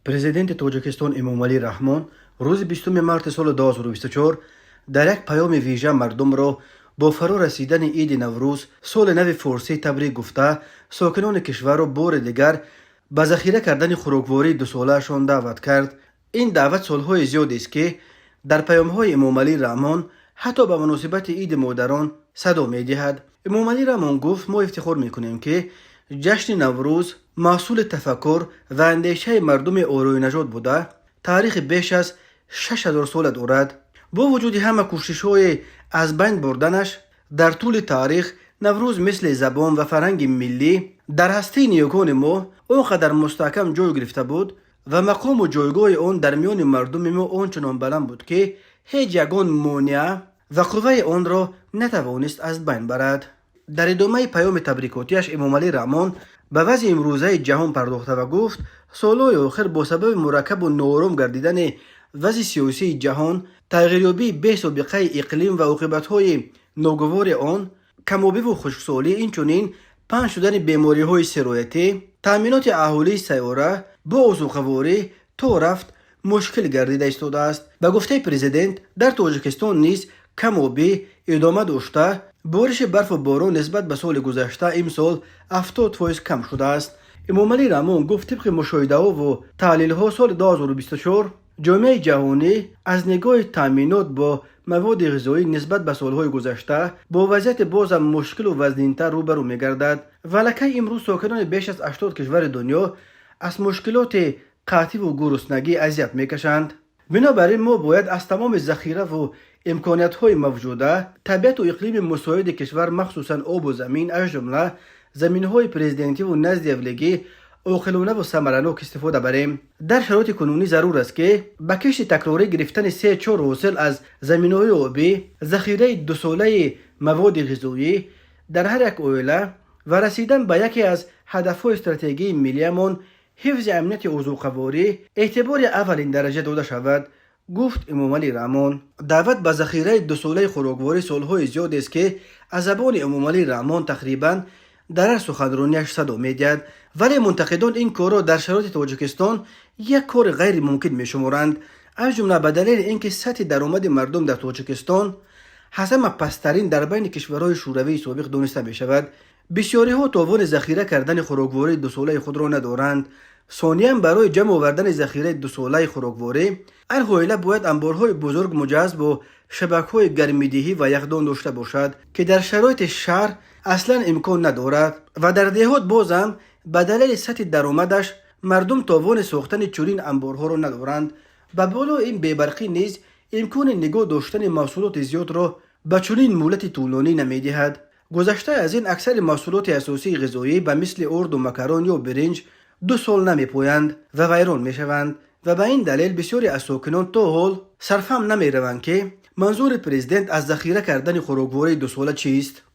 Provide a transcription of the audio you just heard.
Президенти Тоҷикистон Эмомалӣ Раҳмон рӯзи 20 марти соли 2024 дар як паёми вижа мардумро бо фаро расидани иди Наврӯз, соли нави форсӣ, табрик гуфта, сокинони кишварро бори дигар ба захира кардани хӯроквории дусолаашон даъват кард. Ин даъват солҳои зиёдест, ки дар паёмҳои Эмомалӣ Раҳмон, ҳатто ба муносибати Иди модарон, садо медиҳад. Эмомалӣ Раҳмон гуфт: «Мо ифтихор мекунем, ки ҷашни Наврӯз маҳсули тафаккур ва андешаи мардуми ориёнажод буда, таърихи беш аз 6000 сола дорад. Бо вуҷуди ҳама кӯшишҳои аз байн бурданаш дар тӯли таърих, Наврӯз мисли забон ва фарҳанги миллӣ дар ҳастии ниёгони мо он қадар мустаҳкам ҷой гирифта буд ва мақому ҷойгоҳи он дар миёни мардуми мо он чунон баланд буд, ки ҳеҷ ягон монеа ва қувваи онро натавонист аз байн барад». Дар идомаи паёми табрикотиаш Эмомалӣ Раҳмон ба вазъи имрӯзаи ҷаҳон пардохта ва гуфт: солҳои охир бо сабаби мураккабу ноором гардидани вазъи сиёсии ҷаҳон, тағйирёбии бесобиқаи иқлим ва оқибатҳои ногувори он, камобиву хушксолӣ, инчунин паҳн шудани бемориҳои сироятӣ, таъминоти аҳолии сайёра бо озуқаворӣ то рафт мушкил гардида истодааст. Ба гуфтаи президент, дар Тоҷикистон низ камобӣ идома дошта, бориши барфу борон нисбат ба соли гузашта имсол 70% кам шудааст. Эмомалӣ Раҳмон гуфт: тибқи мушоҳидаҳову таҳлилҳо, соли 2024 ҷомеаи ҷаҳонӣ аз нигоҳи таъминот бо маводи ғизоӣ нисбат ба солҳои гузашта бо вазъияти бозам мушкилу вазнинтар рӯ ба рӯ мегардад ва аллакай имрӯз сокинони беш аз 80 кишвари дунё аз мушкилоти қаҳтиву гуруснагӣ азият мекашанд. Бинобар ин мо бояд аз тамоми захираву имкониятҳои мавҷуда, табиату иқлими мусоиди кишвар, махсусан обу замин, аз ҷумла заминҳои президентиву наздиавлигӣ, оқилонаву самаранок истифода барем. Дар шароити кунунӣ зарур аст, ки ба кишти такрорӣ, гирифтани се-чор ҳосил аз заминҳои обӣ, захираи дусолаи маводи ғизоӣ дар ҳар як оила ва расидан ба яке аз ҳадафҳои стратегии миллиамон, ҳифзи амнияти озуқаворӣ, эътибори аввалин дараҷа дода шавад, гуфт Эмомалӣ Раҳмон. Даъват ба захираи дусолаи хӯрокворӣ солҳои зиёдест, ки аз забони Эмомалӣ Раҳмон тақрибан дар ҳар суханронияш садо медиҳад, вале мунтақидон ин корро дар шароити Тоҷикистон як кори ғайримумкин мешуморанд, аз ҷумла ба далели ин ки сатҳи даромади мардум дар Тоҷикистон ҳама пасттарин дар байни кишварҳои Шӯравии собиқ дониста мешавад. Бисёриҳо товони захира кардани хӯроквории дусолаи худро надоранд. Сониян, барои ҷамъ овардани захираи дусолаи хӯрокворӣ ҳар оила бояд амборҳои бузург, муҷаҳҳаз бо шабакаҳои гармидиҳӣ ва яхдон дошта бошад, ки дар шароити шаҳр аслан имкон надорад ва дар деҳот бозам ба далели сатҳи даромадаш мардум товони сохтани чунин амборҳоро надоранд. Ба болои ин, бебарқӣ низ имкони нигоҳ доштани маҳсулоти зиёдро ба чунин муҳлати тӯлонӣ намедиҳад. Гузашта аз ин, аксари маҳсулоти асосии ғизоӣ ба мисли орду макарон ё биринҷ 2 сол намепоянд ва вайрон мешаванд ва ба ин далел бисёре аз сокинон то ҳол сарфаҳм намераванд, ки манзури президент аз захира кардани хӯроквории дусола чист.